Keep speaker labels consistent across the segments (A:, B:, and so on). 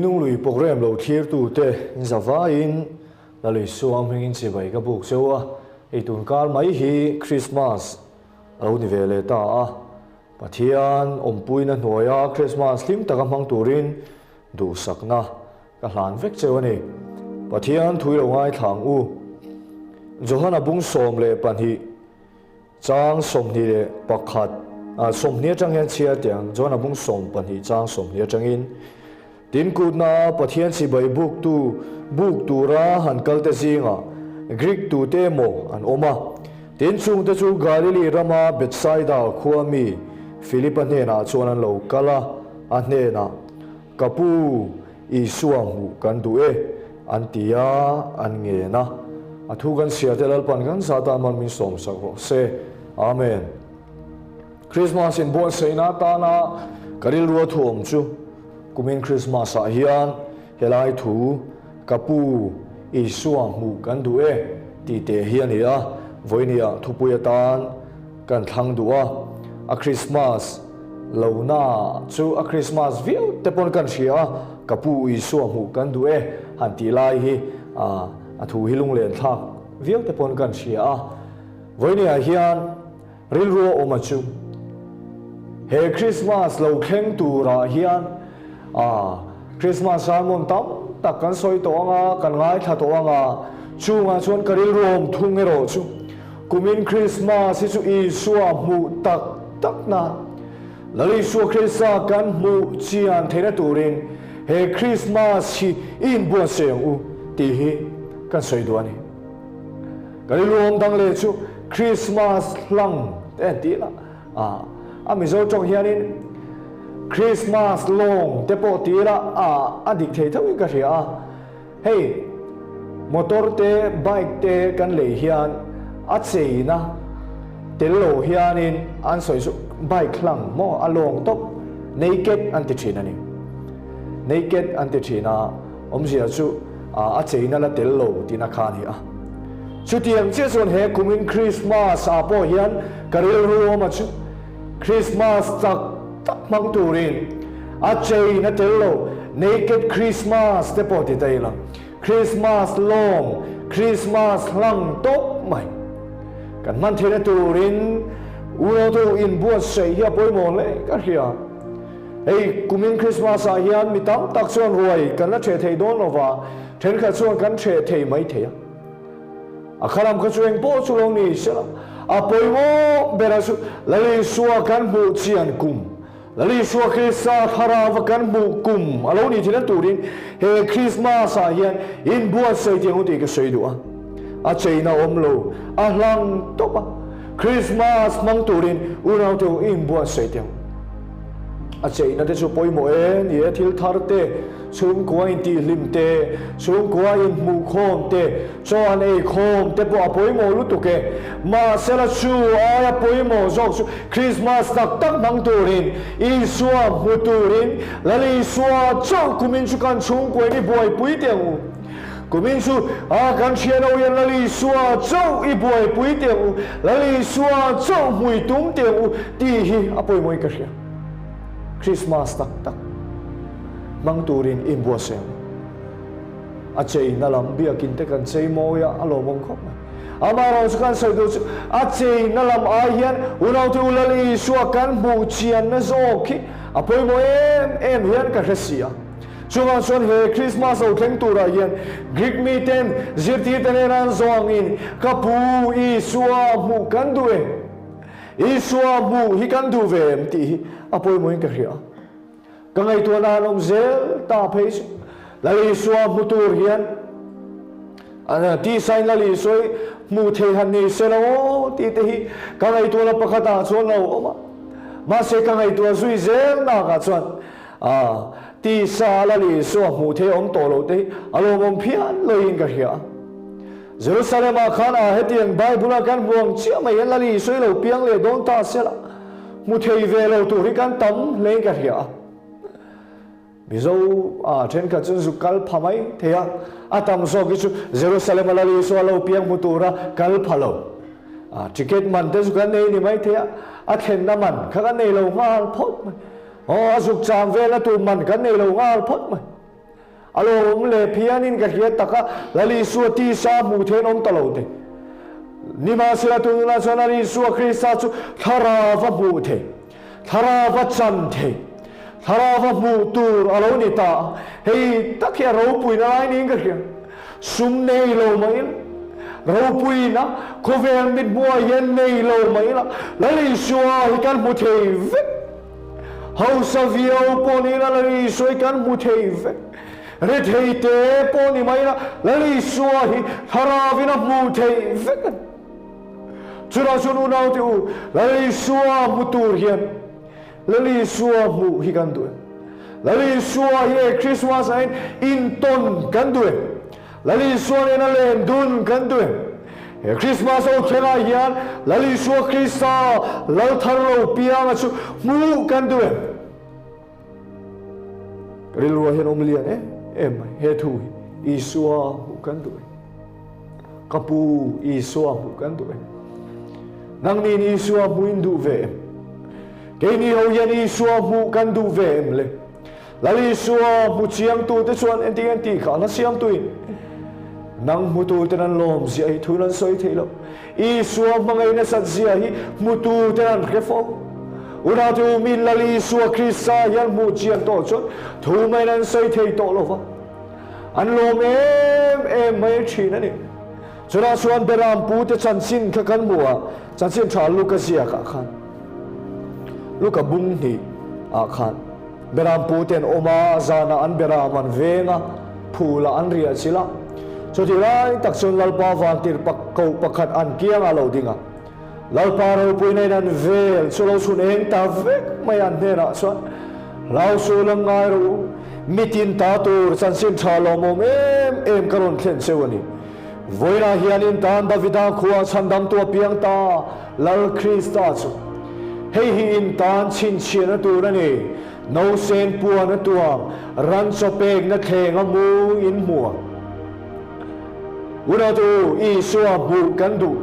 A: Tuinung lui program lo thlirtute in zavaiin Lalui Suam hmingin chibai ka buk cheu a, hei tun kar mai hi Christmas a lo ni ve leh ta a, Pathian awmpuina hnuaia Christmas hlim taka hmang turin duhsakna ka hlan vek cheu a ni. Pathian thui lo ngaithla ang u. Johana bung 12. Chang 21, 20 atang hian chhiar teh ang, John a bung 12 chang 20 atangin, Tin kutna Pathian chibai buktu buk tura han kalte zingah Greek tute emaw an awm a. Tin chungte chu Galili rama Bethsaida khua mi Philipa hnenah chuan an lo kal a, a hnenah, Ka pu, Isua hmuh kan duh e, an ti a, an ngen a. A thu kan chhiar te Lalpan kan zah tan man min sawmsak rawh se. Amen. Krismas in buatsaihna atana ka rilru a thuawm chu kumin Krismas ah hian helai thu ka pu Isua hmuh kan duh e tih teh hi a ni a, vawinia thupui atan kan thlang duh a, a Krismas Lo na chu a Christmas viau te pawn kan hria a, ka pu Isua hmuh kan duh e han tih lai hi a thu hi lunglen thlak viau te pawn kan hria a. Vawinia hian rilru a awm a chu he Christmas lo thleng turah hian Christmas sermon tam tak kan sawi tawh ang a, kan ngaithla tawh ang a, chungah chuan ka rilru awm thung erawh chu Kumin Krismas hi chu Isua hmuh tak tak na, Lal Isua Krista kan hmuh chian theihna turin he Krismas hi i inbuatsaih ang u tih hi kan sawi duh a ni. Kan i luam dang leh chu Krismas hlang te an tih lah a, a Mizo tawng hianin Krismas lawng te pawh ti ila a, a dik thei tho in ka hria a. Hei, motor te, bike te kan lei hian a cheina tel lo hianin an sawi chu bike hlang maw a lawng tawp, naked an ti thin a ni. Naked an ti thin a, awmzia chu a cheina la tel lo tihna kha a ni a. Chutiang chiah chuan he kumin Christmas ah pawh hian ka rilru awm a chu Christmas chak tak hmang turin a cheina tel lo Naked Christmas te pawh ti ta ila, Christmas lawm, Christmas hlang tawp mai kan hman theihna turin unautu inbuatsaih hi a pawimawh hle ka hria. Hei kumin Christmas ah hian mi tam tak chuan ruai kan la ṭheh thei dawn lova, ṭhenkhat chuan kan ṭheh thei mai thei a. A khalam kha chu eng pawh chu lo ni sela, a pawimawh berah chu Lal Isua kan hmuh chian kum, Lal Isua Krista thlarauva kan hmuh kum a lo nih thina turin he Krismas ah hian inbuatsaih tih ang u tih ka sawi duh a. A cheina awm lo, a hlang tawp a. Krismas hmang turin unaute u i inbuatsaih teh ang. A cheina te chu pawimawh e, ni e, thil thar te, Chhungkua intihhlim te, chhungkua inhmuhkhawm te, chaw han eikhawm te pawh a pawimawh lutuk e. Mahsela chu aia pawimawh zawk chu Krismas tak tak hmang turin, Isua hmu turin, Lal Isua chauh kumin chu kan chhungkuain i buaipui teh ang u. Kumin chu a kan hriat ho hian Lal Isua chauh i buaipui teh ang u, Lal Isua chauh hmui tum teh ang u tih hi a pawimawhin ka hria. Krismas tak tak hmang turin inbuatsaih ang. A cheina lam biakin te kan chei mawi a, a lawmawm khawp mai. Amaherawhchu kan sawi duh chu a cheina lam ai hian unaute u Lal Isua kan hmuh chianna zawk hi a pawimawh em em hian ka hre si a. Chungah chuan he Krismas lo thleng turah hian Greek miten zirtirte hnena an zawh angin ka pu Isua hmuh kan duh e. Isua hmuh hi kan duh ve em tih hi a pawimawhin ka hria. Ka ngaihtuahna an awm zel ta phei chu Lal Isua hmu tur hian tisain Lal Isua hi hmuh thei han ni se lo aw tih te hi ka ngaihtuahna pakhat ah chuan lo awm a. Mahse ka ngaihtuah zui zel nak ah chuan tisa Lal Isua hmuh thei awm tawh lo te hi a lawmawm phian loin ka hria. Jerusalem ah khan a hetiang Bible a kan hmu ang chiah mai hian Lal Isua hi lo piang leh dawn ta se la, hmu thei ve lo tur hi kan tam hlein ka hria a. Mizo ah thenkhat chuan zuk kal pha mai thei a, a tam zawk hi chu Jerusalem a Lal Isua lo piang hmu tura kal pha lo. Ticket man te chu kan nei ni mai thei a, a thlenna man kha kan nei lo nghal phawt mai. Aw, a zuk cham velna tur man kan nei lo nghal phawt mai. A lawmawm leh phianin ka hria tak a, Lal Isua tisa hmuh theih an awm ta lo te. Nimahsela tunah chuan Lal Isua Krista chu thlarau a hmuh theih, thlarau a chan theih, thlarau a hmuh tur a lo ni ta a, hei tak hi a ropuina lai niin ka hria. Sum nei lo mah ila, ropuina khawvel mithmuhah hian nei lo mah ila, Lal Isua hi kan hmu thei vek. Hausa viau pawh ni ila Lal Isua hi kan hmu thei vek. Rethei te pawh ni mai ila Lal Isua hi thlarauin a hmuh theih vek a ni. Chutah chuan unaute u, Lal Isua hmu tur hian Lal Isua hmuh hi kan duh em? Lal Isua hi he Krismas ah hian intawn kan duh em? Lal Isua nena len dun kan duh em? He Krismas ho thlengah hian Lal Isua Krista Lal thar lo pianga chu hmuh kan duh em? Ka rilruah hian awm lian em em mai he thu hi Isua hmuh kan duh em? Ka pu Isua hmuh kan duh em? Nangni'n Isua hmuh in duh ve em? Keini ho hian Isua hmuh kan duh ve em le? Lal Isua hmu chiangtute chuan engtin an tih kha hla siamtuin nang hmututen an lawm zia hi thun an sawi thei lo. Isua hmangaih nasat zia hi hmututen an hre fo. Unaute u min Lal Isua Krista hian hmuh chian tawh chuan thu maiin an sawi thei tawh lo va. An lawm em em mai thin a ni. Chutah chuan Beram pute chanchin kha kan hmu a, chanchin tha Luka ziakah khan, Luka bung hnih ah khan Beram pute an awm a, zanah an Beram an veng a, phulah an riah chilh a. Chutih lai tak chuan Lalpa vantir koh pakhat an kiangah a lo ding a. Lalpa ropuina in an vel chu lo chhun eng ta vek mai an hnenah chuan, Hlau suh lam ngai rawh u, mitin ta tur chanchin tha lawmawm em em ka rawn thlen cheu a ni. Vawiinah hian in tan Davida khua chhandamtu a piang ta, Lal Krista chu. Hei hi in tan chhinchhiahna tur a ni, nausen puan a tuam, ran chaw pekna thleng a mu in hmu ang. Unau te u, Isua hmuh kan duh.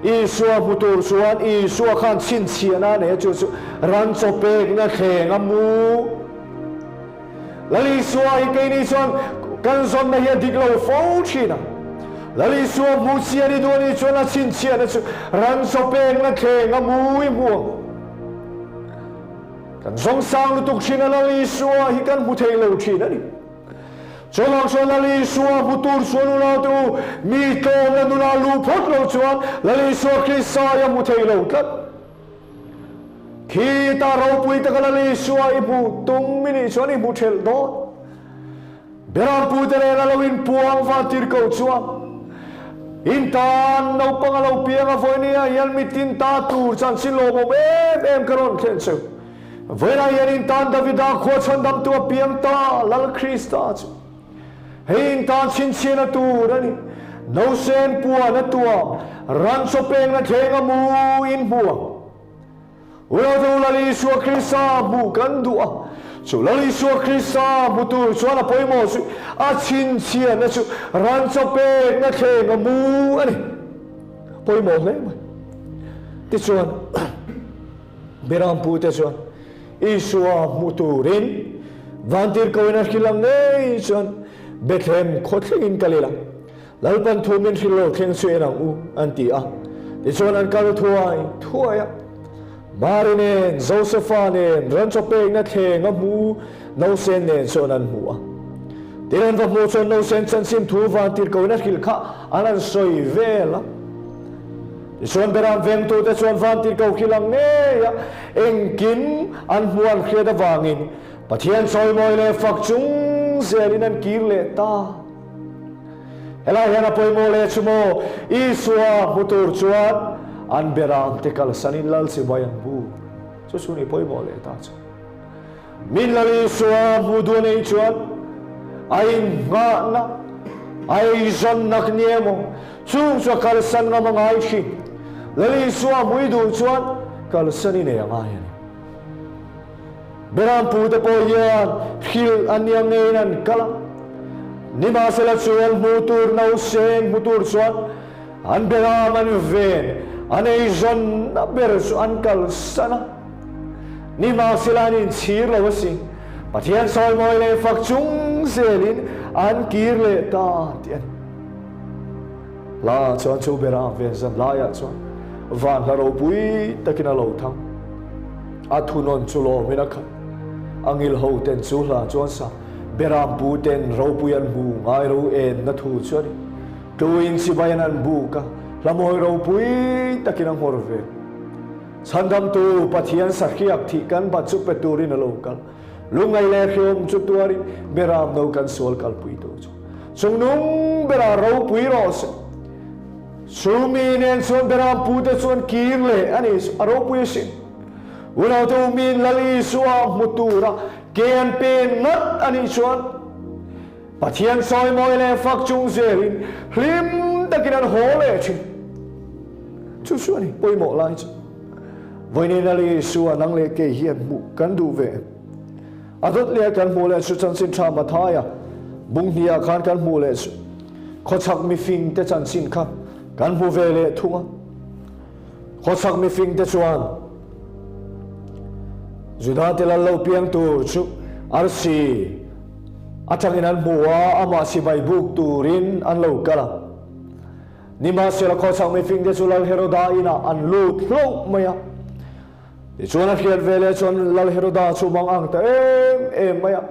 A: Isua hmu tur chuan Isua khan chhinchhiahna a nei a, chu chu ran chaw pekna thleng a mu. Lal Isua hi keini chuan kan zawnna hi a dik lo fo thin a. Lal Isua hmu chian i duh a nih chuan a chhinchhiahna chu ran chaw pekna thleng a mu i hmu ang. Kan zawng sang lutuk thin a, Lal Isua hi kan hmu thei lo thin a ni. Chuvang chuan Lal Isua hmu tur chuan unaute u, mi tlawmna nuna luh phawt lo chuan Lal Isua Krista i a hmu thei lo tlat. Khitah ropui taka Lal Isua i hmuh tum i nih chuan i hmu thelh dawn. Berampute nen a lo inpuang vantir ko chuan in tan naupang a lo piang a, vawinia hian mitin ta tur chanchin lawmawm em em ka rawn thlen cheu. Vawiinah hian in tan Davida khua chhandamtu a piang ta, Lal Krista chu. Hei in tan chhinchhiahna tur a ni. Nausen puan a tuam, ran chaw pengna thleng a mu in hmu ang. Unaute u Lal Isua Krista hmuh kan duh a, chu Lal Isua Krista hmu tur chuan a pawimawh chu a chhinchhiahna chu ran chaw pekna thleng a mu a ni. Pawimawh hle mai. Tichuan. Berampute chuan Isua hmu turin vantirhkohin a hrilh ang ngei chuan Bethlehem khaw thlengin kal ila, Lalpan thu min hrilh lo thleng chu en ang u, an ti a. Tichuan an kal thuai thuai a. Mari nen, Josefa nen, ran chaw pekna thleng a hmu Nausen nen chuan an hmu a. Tin an va hmuh chuan Nausen chanchin thu vantirhkohin a hrilh kha an han sawi vel a. Tichuan Beram vengtute chuan vantirhkoh khi lang ngei a, engkim an hmuh an hriat avangin Pathian chawimawi leh fak chung zelin an kir leh ta. Helai hian a pawimawh leh chu maw, Isua hmu tur chuan an Beramte kalsanin Lal chibai an bu. Chu chu ni pawimawh leh ta chu. Min Lal Isua hmu duh nei chuan a inngahna, a eizawnna ni emaw, chung chu a kalsan ngam a ngai thin. Lal Isua hmui duh chuan kalsan i nei a ngai a ni. Berampute pawh hian hrilh a nia ngeiin an kal a, nimahsela chuan hmu tur nausen hmu tur chuan an beram an ven, an eizawnna ber chu an kalsan a. Nimahsela an inchhir lo asin. Pathian sawimawi leh fak chung zelin an kir leh ta tih a ni. Hla chuan chu bera ven zan laiah chuan van hla ropui takin a lo thang. A thunawn chu lawmin a khat. A ngil ho ten chu hla chuan sa Beram pu ten ropui an hmu ngai ro enna thu chu a ni. Tluin chibai an an buk a, hla mawi ropui takin a nghawr ve. Chhandamtu Pathian sahriak thih kan bat chu pe turin a lo kal. Lungngaih leh hreawm chu tuarin Beram no kan sual kalpui tu chu chungnung berah ropui rawh se. Chu mi nen chuan Beram pute chuan kir leh a ni chu a ropui asin. Unaute u min Lal Isua hmu tura ke an pen ngat a nih chuan Pathian sawimawi leh fak chung zelin hlim takin an haw leh thin. Chu chu a ni pawimawh lai chu. Vawiin Lal Isua nang leh kei hian hmuh kan duh ve em? A dawt leh kan hmuh leh chu chanchin tha Mathaia bung hniah khan kan hmuh leh chu khawchhak mifing te chanchin kha kan hmu ve leh thung a. Khawchhak mifing te chuan Juda te lal lo piang tur chu arsi atangin an hmu a, amah sipai buk turin an lo kal a. Nimahsela khawchhak mifing te chu Lal Heroda inah an lut hlauh mai a. Tichuan a hriat ve leh chuan Lal Heroda chu mang ang ta em em mai a.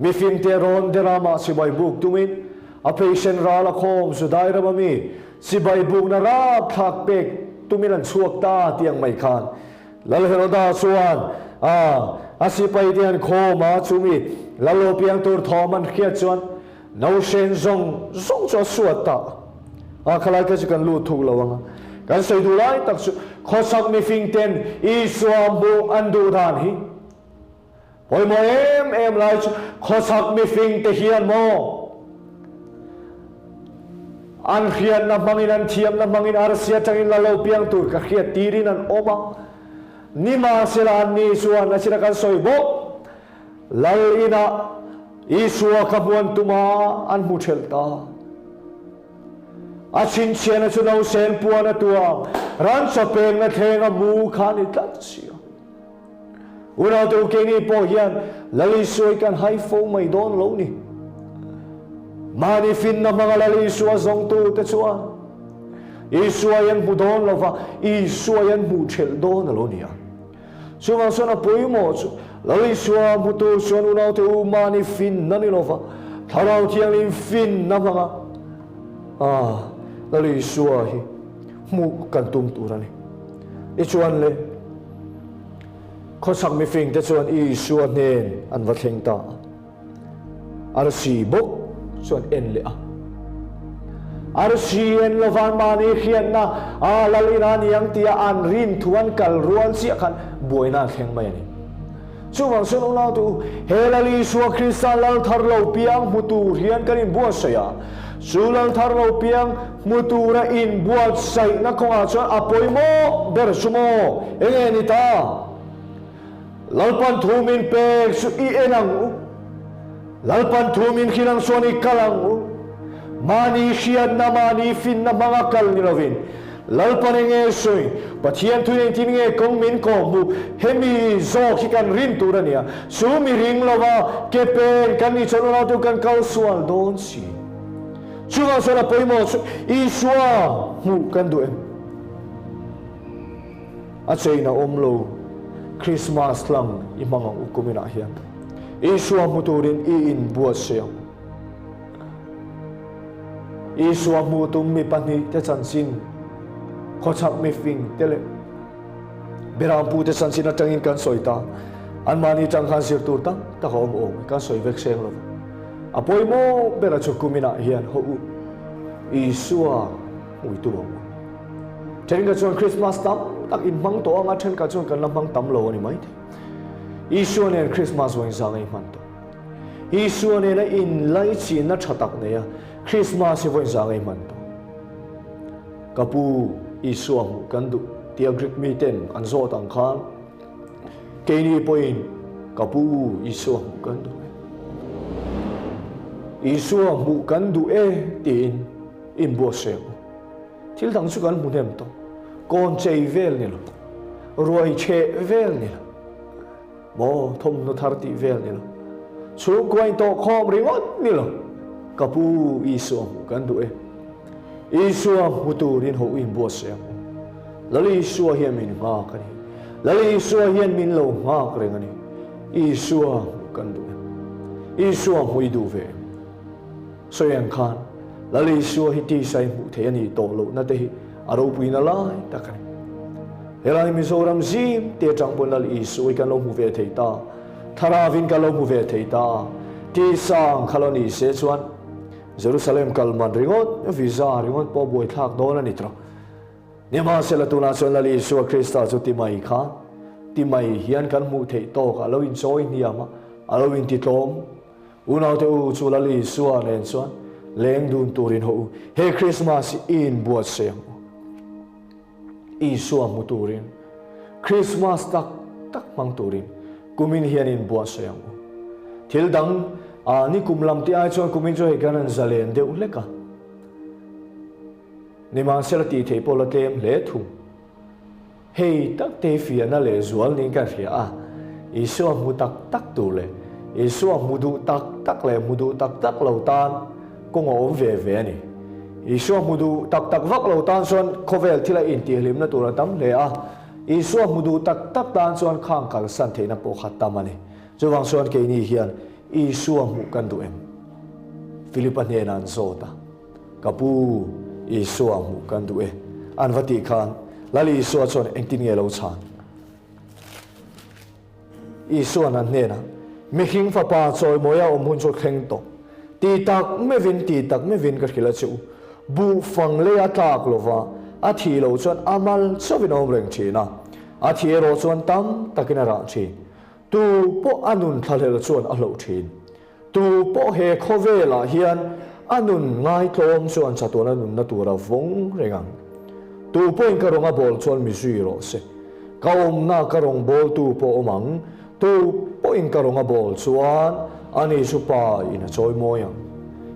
A: Mifing te rawn der a amah sipai buk tumin a pheisen ral a khawm Judai rama mi Chibai bukna rapthlak pek tumin an chhuak ta tih ang mai khan Lal Heroda chuan a a sipai te an khawm a, chumi Lal lo piang tur thawm an hriat chuan nausên zawng zawng chu a suat ta a, khalai kha chu kan lut thuk lo ang a, kan sawi duh lai tak chu khawchhak mifing ten Isua hmuh an duh dan hi Pawimawh em em lai chu khawchhak mifing te hian maw an hriatna hmangin an thiamna hmangin arsi atangin la lo piang tur ka hriat tirin an awm a, nimahsela anni chuan a china kan sawi bawk Lal inah Isua ka hmuan tuma an hmu thelh ta. A chhinchhiahna chu nausen puan a tuam, ranchaw pekna thlenga mu kha a ni tlat si a. Unaute u keini pawh hian Lal Isua hi kan hai fo mai dawn lo ni. Mahni finna hmanga Lal Isua zawngtute chuan Isua hi an hmu dawn lo va, Isua hi an hmuh thelh dawn a lo ni a. Chuvang chuan a pawimawh chu Lal Isua hmutu chuan unaute u mahni finna ni lo va, Thlarau Thianghlim finna hmanga Lal Isua hi hmuh kan tum tur a ni. Tichuan le, khawchhak mifingte chuan Isua hnen an va thleng ta a. Arsi bawk chuan en leh a. Arsi en lovan mahni hriatna a lal ina ni ang tia an rin thu an kal rual chiah khan buaina a thleng mai a ni. Chuvang chuan unau tu, he Lal Isua Krista Lal thar lo piang hmu tur hian kan inbuatsaih a. Chu Lal thar lo piang hmu tura inbuatsaihna kawngah chuan a pawimawh ber chu maw? Enge ni ta? Lalpan thu min pek chu i en ang u. Lalpan thu min hrilh ang chuan i kal ang u. Mahni hriatna, mahni finna hmanga kal ni lovin, Lalpan enge sawi, Pathian thu engtin nge kawng min kawhhmuh, hemi zawk hi kan rin tur a nia. Chu mi ring lova ke pen kan nih chuan unautu kan kal sual dawn si. Chuvang chuan a pawimawh chu Isua hmuh kan duh em? A chein a awm lo. Krismas hlang i hmang ang u kuminah hian. Isua hmu turin i inbuatsaih ang u. Isua hmuh tum mi pahnihte chanchin, khawchhak mifing te leh Berampute chanchin atangin kan sawi ta. Anmahni tang khan zir tur tam tak a awm awm e, kan sawi vek seng lo va. A pawimawh bera chu kuminah hian haw u, Isua hmui tum ang u. Thenkhat chuan Krismas tam tak in hmang tawh ang a, thenkhat chuan kan la hmang tam lo a ni maithei. Isua nen Krismas vawiin zang a i hman tawh. Isua nena inlaichinna tha tak neia Krismas hi vawiin zang ei hman tawh. Ka pu Isua hmuh kan duh tia Greek miten an zawt ang khan keini pawhin ka pu Isua hmuh kan duh e. Isua hmuh kan duh e tiin inbuatsaih ang u. Thil dang chu kan hmu hnem tawh. Kawn chei vel ni lo, ruai cheh vel ni lo. Maw thawmhnaw thar tih vel ni lo. Chhungkua in tawh khawm ringawt ni lo. Ka pu Isua hmuh kan duh e. Isua hmu turin ho inbuatsaih ang u. Lal Isua hian min nghak a ni. Lal Isua hian min lo nghak reng a ni. Isua hmuh kan duh em? Isua hmuh i duh ve em? Sawi ang khan Lal Isua hi tisa i hmuh theih a nih tawh lohna te hi a ropuina lai tak a ni. Helai Mizoram zim te atang pawn Lal Isua hi kan lo hmu ve thei ta, Thlarauin kan lo hmu ve thei ta. Tisa ang kha lo ni se chuan Jerusalem kal man ringawt, visa ringawt pawh buaithlak dawn a ni tawh. Nimahsela tunah chuan Lal Isua Krista chu ti mai khan, ti mai hian kan hmuh theih tawk a lo inchawi hniam a, a lo intitlawm. Unaute u chu Lal Isua nen chuan leng dun turin haw u, he Krismas hi i inbuatsaih ang u. Isua hmu turin, Krismas tak tak hmang turin kumin hian inbuatsaih ang u. Thil dang ah ni kum lam te ai chuan kumin chu hei kan rawn zalen deuh hlek a. Nimahsela tih theih pawh la tlem hle thung. Hei tak te fiahna leh zual niin ka hria a, Isua hmu tak tak tur leh Isua hmu duh tak tak leh hmu duh tak tak lo tan kawng a awm ve ve a ni. Isua hmu duh tak tak vak lo tan chuan khawvel thila intihhlimna tur a tam hle a, Isua hmu duh tak tak tan chuan khang kalsan theihna pawh kha tam a ni. Chuvang chuan keini hian Isua hmuh kan duh em? Philipa hnenah an zawt a. Ka pu, Isua hmuh kan duh e. An va tih khan Lal Isua chuan engtin nge lo chhan? Isua'n an hnenah, Mihring fapa chawimawia awm hun chu thleng tawh. Ti tak mevin, ti tak mevin ka hrilh a che u. Buh fang lei a tlak lova, a thih loh chuan a mal chauhin a awm reng thin a. A thih erawh chuan tam takin a rah thin. Tu pawh a nun thlahlel chuan a hloh thin. Tu pawh he khawvelah hian a nun ngaitlawm chuan chatuana nunna tur a vawng reng ang. Tu pawhin ka rawnga bawl chuan mi zui rawh se. Ka awmna ka rawn bawltu pawh awm ang. Tu pawhin ka rawnga bawl chuan ani chu Pa in a chawi mawi ang.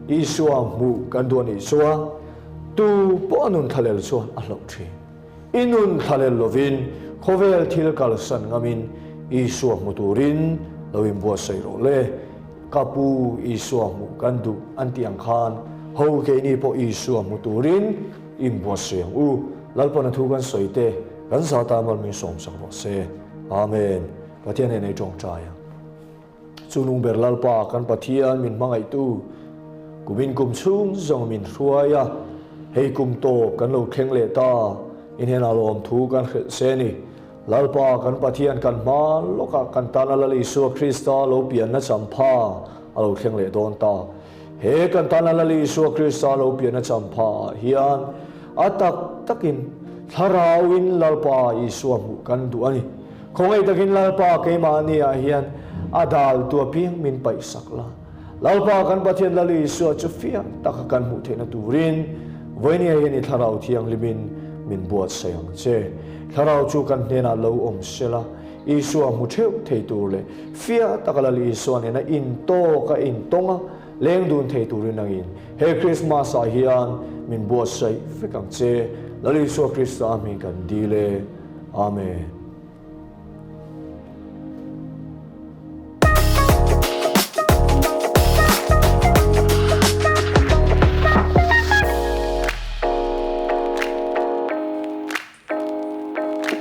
A: Isua hmuh kan duh anih chuan tu pawh a nun thlalel chuan a hlauh thin. I nun thlalel lovin khawvel thil kalsan ngamin Isua hmu turin lo inbuatsaih rawh le. Ka pu Isua hmuh kan duh an tih ang khan ho keini pawh Isua hmu turin inbuatsaih ang u. Lalpana thu kan sawi te kan zata mal min sawmsak rawh se. Amen. Pathian hnenah i tawngtai ang. Chu nung ber Lalpa kan Pathian min hmangaihtu, kumin kum chhung zawng min hruai a, hei kum tawp kan lo thleng leh ta, i hnenah lawmthu kan hrilh se ni. Lalpa kan Pathian kan hma lawkah kan tana Lal Isua Krista lo pianna champha a lo thleng leh dawn ta. He kan tana Lal Isua Krista lo pianna champha ah hian a tak takin Thlarauin Lalpa Isua hmuh kan duh a ni. Khawngaih takin Lalpa keimahni ah hian a dal tu apiang min paih sak la. Lalpa kan Pathian Lal Isua chu fiah taka kan hmuh theihna turin vawinia hian i Thlarau Thianghlimin min buatsaih ang che. Thlarau chu kan hnenah lo awm sela, Isua hmu theuh thei tur leh fiah taka Lal Isua nena intawk a intawng a leng dun thei turin nangin he Krismas ah hian min buatsaih vek ang che. Lal Isua Krista hming kan dil e. Amen.